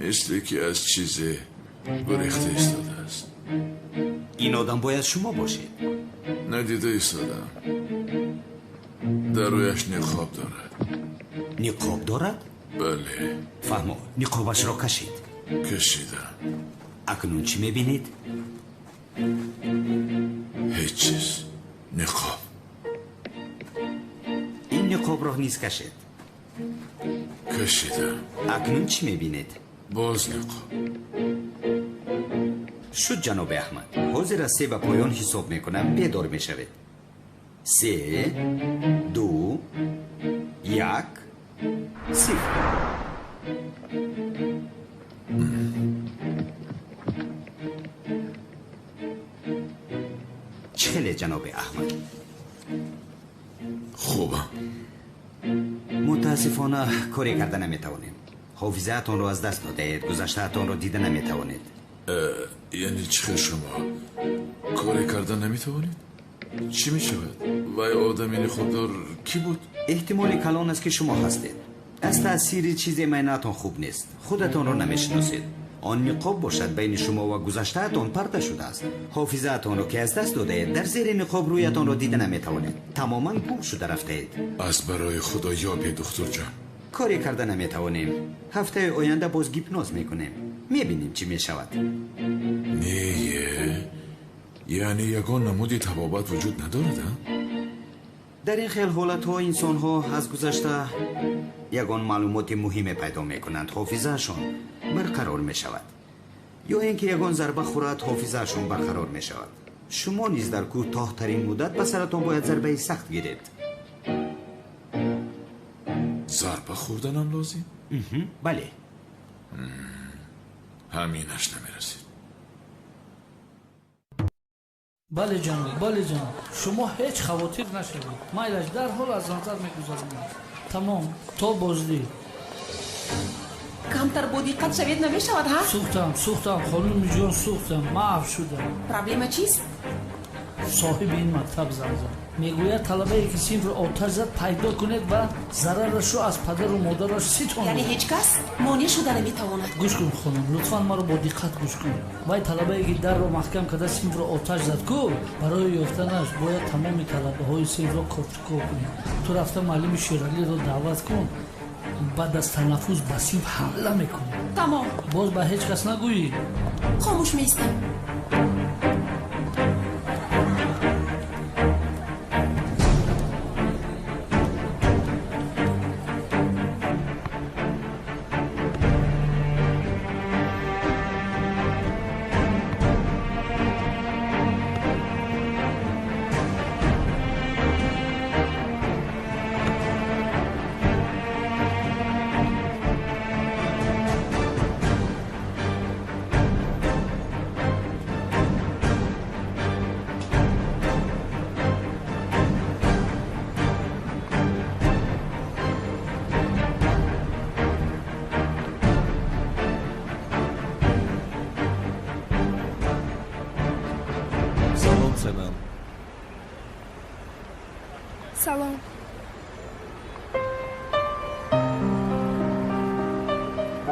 Мисли ки аз чизе гурехта истодааст. Ин одам бояд шумо бошед. Надида истодам. Дар рӯяш ниқоб дорад. Ниқоб дорад? Бале. Фаҳмо, ниқобашро кашид. Кашидам. Акнун чӣ мебинед? Ҳеҷ чиз. Ниқоб. Ин ниқобро низ кашед. Кашидам. Акнун чӣ мебинед? Боз ниқоб. Шуд, ҷаноби Аҳмад. Ҳозир аз 3 ба поён ҳисоб мекунам, бедор мешавед. 3, 2, 1, 0. Чӣ хеле, ҷаноби Аҳмад? Хубам. Мутаассифона, коре карда наметавонем. Ҳофизаатонро аз даст додаед, гузаштаатонро дида наметавонед. Яъне чӣ хел шумо коре карда наметавонед? Чӣ мешавад? Вай одами ниқобдор кӣ буд? Эҳтимоли калон аст, ки шумо ҳастед. Аз таъсири чизе майнаатон хуб нест, худатонро намешиносед. Он ниқоб бошад, байни шумо ва гузаштаатон парда шудааст. Ҳофизаатонро ки аз даст додаед, дар зери ниқоб рӯятонро дида наметавонед. Тамоман гум шуда рафтаед. Аз барои худо ёбе, духтурҷон. Коре карда наметавонем. Ҳафтаи оянда боз гипноз мекунем. Мебинем, чӣ мешавад. Не, яъне ягон намуди табобат вуҷуд надорад, а? Дар ин хел ҳолатҳо инсонҳо аз гузашта ягон маълумоти муҳиме пайдо мекунанд, ҳофизаашон барқарор мешавад. Ё ин ки ягон зарба хӯрад, ҳофизаашон барқарор мешавад. Шумо низ дар кӯтоҳтарин муддат ба саратон бояд зарбаи сахт гиред. Зарба хӯрданам лозим? Бале. Ҳаминаш намерасид. Бале ҷаноб, бале ҷаноб, шумо ҳеҷ хавотир нашавед. Майлаш, дарҳол аз назар мегузаронам. Тамом, то боздид. Камтар бо диққат шавед, намешавад, ҳа? Сӯхтам, сӯхтам, хонуми ҷон, сӯхтам, маҳв шудам. Проблема чист? Соҳиби ин мактаб занг зад. Мегӯяд, талабае ки синфро оташ зад пайдо кунед ва зарарашро аз падару модараш ситонед. Яъне ҳеҷ кас монеъ шуда наметавонад. Гӯш кун, хонум, лутфан маро бо диққат гӯш кун. Вай талабае ки дарро маҳкам карда синфро оташ зад ку, барои ёфтанаш бояд тамоми талабаҳои синфро кофтуков кунед. Ту рафта муаллими Шералиро даъват кун, баъд аз танаффус ба синф ҳамла мекунӣ. Тамом. Боз ба ҳеҷ кас нагӯӣ. Хомӯш меистам. Салом.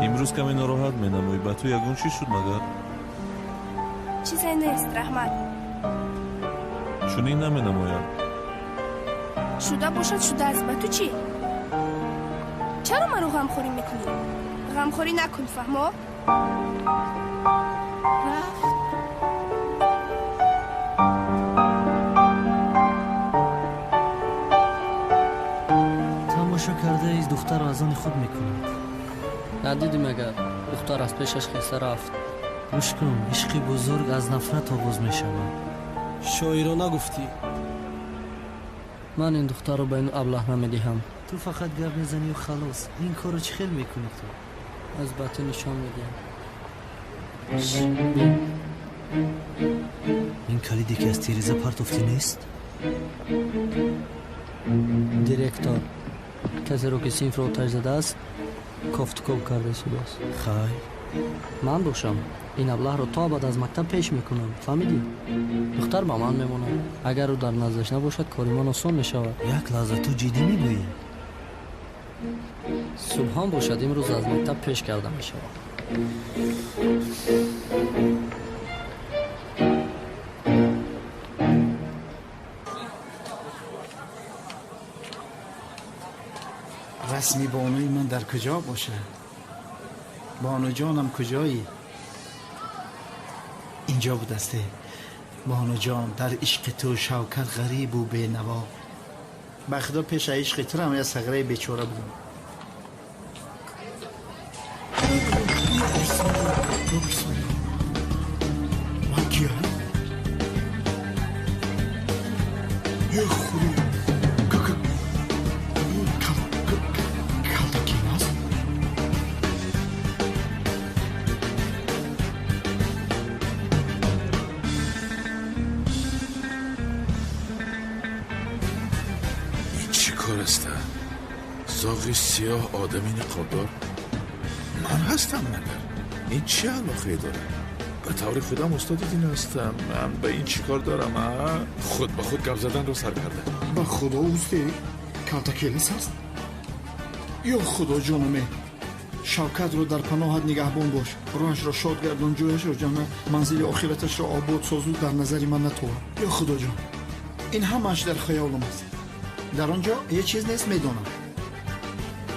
Имрӯз каме нороҳат менамоӣ. Ба ту ягон чиз шуд магар? Чизе нест, раҳмат. Чунин наменамояд. Шуда бошад, шудааст. Ба ту чӣ? Чаро маро ғамхорӣ мекунӣ? Ғамхорӣ накун, фаҳмо? Рафт. Тамошо кардаист, духтарро аз они худ мекунад. Надидӣ магар? Духтар аз пешаш хеста рафт. Гӯш кун, ишқи бузург аз нафрат оғоз мешавад. Шоирона гуфтӣ. Ман ин духтарро ба ин аблаҳ намедиҳам. Ту фақат гап мезанию халос. Ин корро чӣ хел мекунӣ ту? Аз ба ту нишон медиҳам. Ин калиде ки аз тиреза партофтӣ нест? Директор касеро ки синфро оташ задааст, кофтукоб карда шудааст. Хайр. Ман бошам, ин аблаҳро то абад аз мактаб пеш мекунам. Фаҳмидӣ? Духтар ба ман мемонад. Агар ӯ дар наздаш набошад, кори ман осон мешавад. Як лаҳза, ту ҷиддӣ мегӯӣ? Субҳон бошад, имрӯз аз мактаб пеш карда мешавад. Расми бонуи ман дар куҷо бошад? Бонуҷонам куҷоӣ? Инҷо будасте. Бонуҷон, дар ишқи ту Шавкат ғарибу бенаво. Ба худо пеш аз ишқи турам як сағираи бечора будам. Ман киям? Е худо, калтакин аст? Ин чӣ кор аст? Зоғи сиёҳ, одами ниқобдор. Ман ҳастам магар? Ин чӣ алоқае дорад? Ба таври худам устоди дин ҳастам. Ман ба ин чӣ кор дорам? Худ ба худ гап заданро сар карда. Ба худо, усте калтакелес аст. Ё худо ҷонаме, Шавкатро дар паноҳат нигаҳбон бош, роҳашро шод гардон, ҷояшро ҷаннат, манзили охираташро обод созу дар назари ман натова. Ё худоҷон, ин ҳамааш дар хаёлам аст. Дар он ҷо ҳеҷ чиз нест, медонам.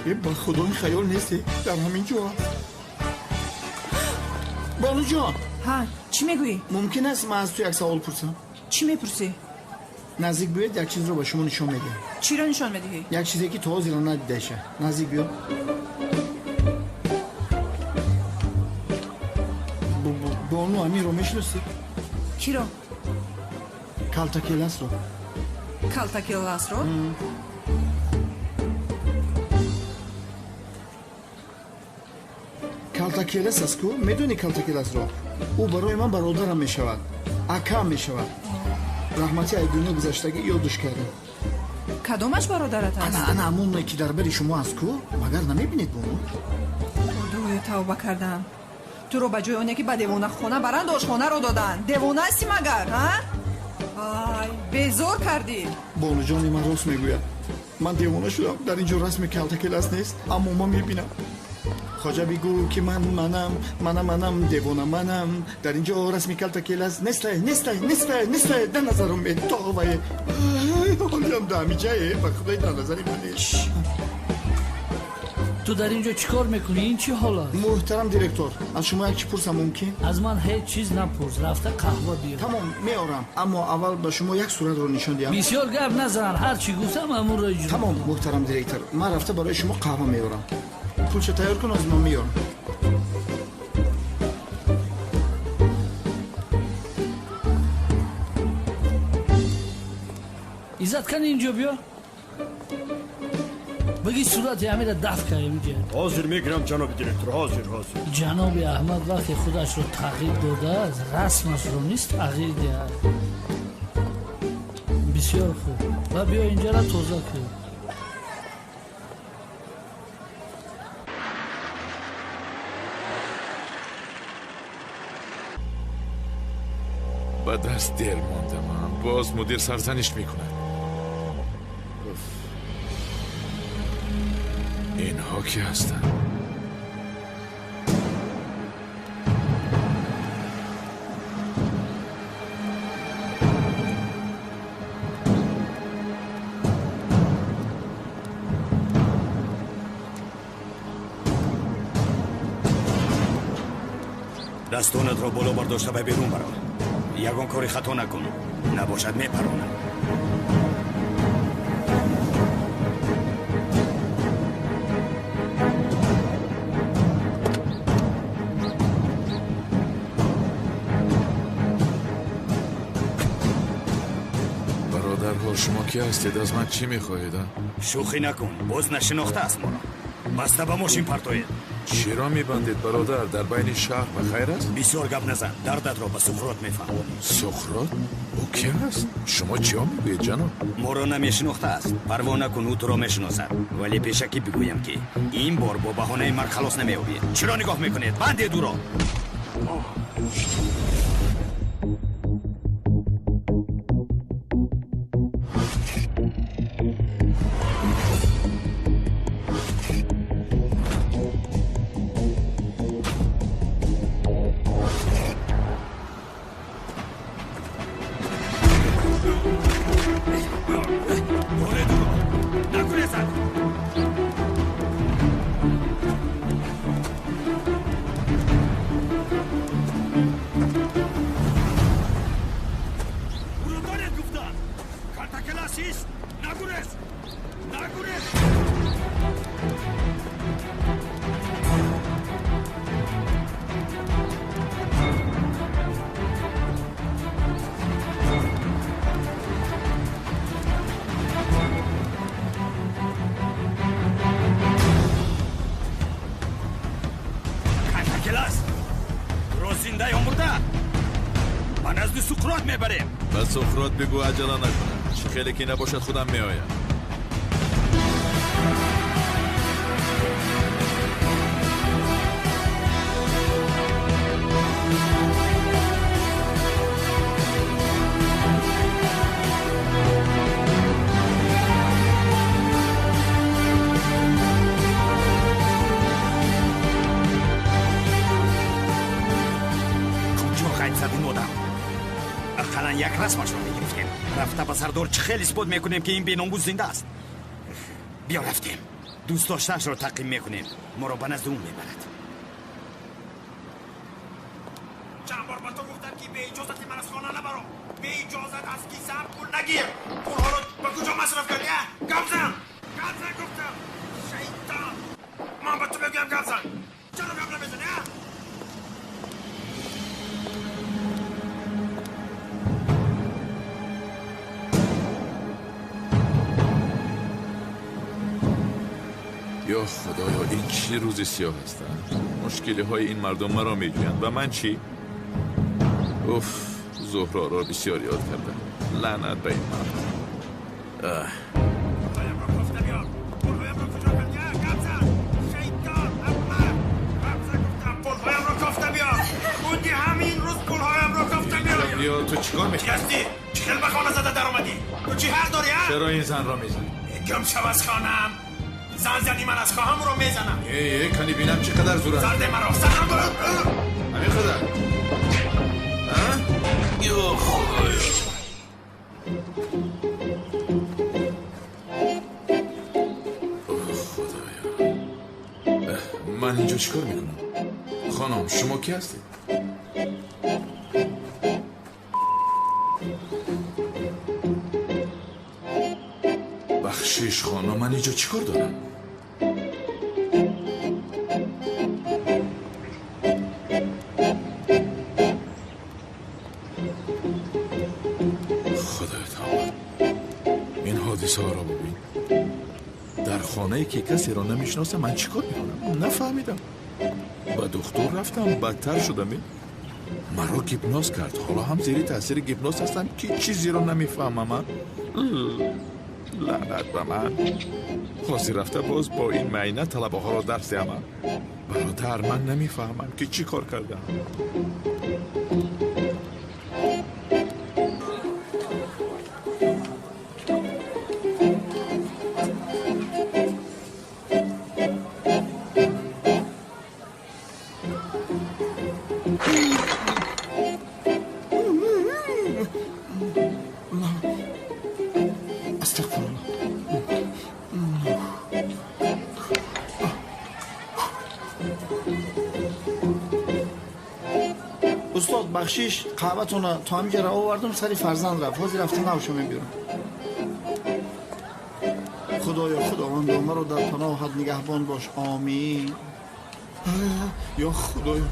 Э, ба худо, ин хаёл нест, дар ҳамин ҷо аст. Бонуҷон. Ҳа, чӣ мегӯӣ? Мумкин аст ман аз ту як савол пурсам? Чӣ мепурсӣ? Наздик биёед, як чизро ба шумо нишон медиҳам. Чиро нишон медиҳӣ? Як чизе ки то ҳозира надидаша. Наздик биё. Бону, амирро мешиносӣ? Киро? Калтакеласро. Калтакеласро? Калтакелас аст ку? Медонӣ Калтакеласро? Ӯ барои ман бародарам мешавад, акам мешавад. Раҳмати ай дунё гузаштагӣ ёдуш кардем. Кадомаш бародарат аст? Ана, ана ҳамоне ки дар бари шумо аст ку? Магар намебинед, бону? Худоё, тавба кардам. Туро ба ҷои оне ки ба девонахона баранд, ошхонаро доданд. Девона ҳастӣ магар, а? Ай, безор кардӣ. Бонуҷони ман рост мегӯяд. Ман девона шудам. Дар ин ҷо расми Калтакелас нест, аммо ман мебинам. Хоҷа бигӯ ки ман манам, мана манам, девона манам. Дар ин ҷо расми Калтакелас нестай, нестай, нестай, нестай. Дар назарам метовае. Ҳолиам даҳамиҷае, ба худои дар назари ман. Ту дар ин ҷо чӣ кор мекунӣ? Ин чӣ ҳол аст? Муҳтарам директор, аз шумо як чӣ пурсам мумкин? Аз ман ҳеҷ чиз напурс, рафта қаҳва биёр. Тамом, меорам, аммо аввал ба шумо як суратро нишон диҳам. Бисёр гап назан, ҳар чӣ гуфтам ҳамонро иҷро. Тамом, муҳтарам директор, ман рафта барои шумо қаҳва меорам. Пулша тайёр кун, аз ман меорам. Иззат, кани инҷо биё. Баги сурати ҳамира дафт кардем инҷа. Ҳозир мегирам, ҷаноби директор, ҳозир, ҳозир. Ҷаноби Аҳмад вақте худашро тағйир додааст, расмашро низ тағйир диҳад. Бисёр хуб. Ва биё инҷара тоза кун. Ба дарс дер мондам. Боз мудир сарзаниш мекунад. Инҳо ки ҳастанд? Дастонатро боло бардошта ба берун барор. Ягон кори хато накун, набошад мепаронам. Бародарҳо, шумо ки ҳастед? Аз ман чӣ мехоҳед? Шӯхӣ накун, боз нашинохтааст моро. Баста ба мошин партоед. Чиро мебандед, бародар? Дар байни шаҳр ба хайр аст? Бисёр гап назан, дардатро ба Суқрот мефаҳмонӣ. Суқрот? Ӯ ки аст? Шумо чиҳо мегӯед, ҷаноб? Моро намешинохтааст. Парво накун, ӯ туро мешиносад. Вале пешакӣ бигӯям ки ин бор бо баҳонаи марг халос намеёбӣ. Чиро нигоҳ мекунед? Бандед ӯро! Ба Суқрот бигӯ аҷала накунад. Чӣ хеле ки набошад, худам меоям. Куҷо ғайб зад ин одам? Ақаллан як расмашро мегирифтем. Рафта ба сардор чӣ хел исбот мекунем, ки ин беномус зинда аст? Биё рафтем. Дӯст доштаашро таъқиб мекунем. Моро ба назди ӯ мебарад. Чанд бор ба ту гуфтам, ки бе иҷозати ман аз хона набаро. Бе иҷозат аз кисаам пул пул нагир. Пулҳоро ба куҷо масраф кардӣ, а? Гап зан! Гап зан гуфтам! Шайтон! Ман ба ту мегӯям гап зан! Чаро гап намезанӣ, а? یا خدایا این چه روز سیاه هستند. مشکلی های این مردم مرا میجویند و من چی؟ اوف، زهرا را بسیار یاد کردم. لعنت به این مرد. پولهایم را کفته بیار. پولهایم را کجا کردی؟ گپ زن! شیطان! احمق! گپ زن گفتم. پولهایم را کفته بیار. خوندی همین روز پولهایم را کفته بیار. بیا تو چیکار میکنی؟ کی هستی؟ چی خیلی به خانه زده در آمدی؟ تو چی حق داری؟ چرا این زن را میزنی؟ گم شو از خانم. زن زنی من از خواهم رو میزنم. ای کنی بینم چقدر زور است. زرد مرا سرم برو. همین خدا. یا خدایا. خدایا. من اینجا چیکار میکنم؟ خانم شما کی هستید؟ بخشش خانم، من اینجا چیکار دارم؟ خدای تعالی این حادثه ها را ببین. در خانه که کسی را نمیشناسم من چیکار میکنم؟ نفهمیدم. با دکتر رفتم، بدتر شدم. مرا گیپنوز کرد. حالا هم زیر تاثیر گیپنوز هستم که چیزی را نمیفهمم. لعنت به من. حاضر رفته باز با این معینه طلبه ها را درس دهم. برادر من نمیفهمم که چی کار کردم. استاد بخشش قهوه‌تون تا همینجا را آوردم، سری فرزند رفت. حاضر رفته نوشو میبیرم. خدایا خداوند مرا در پناهت نگهبان باش. آمین. یا خدایا.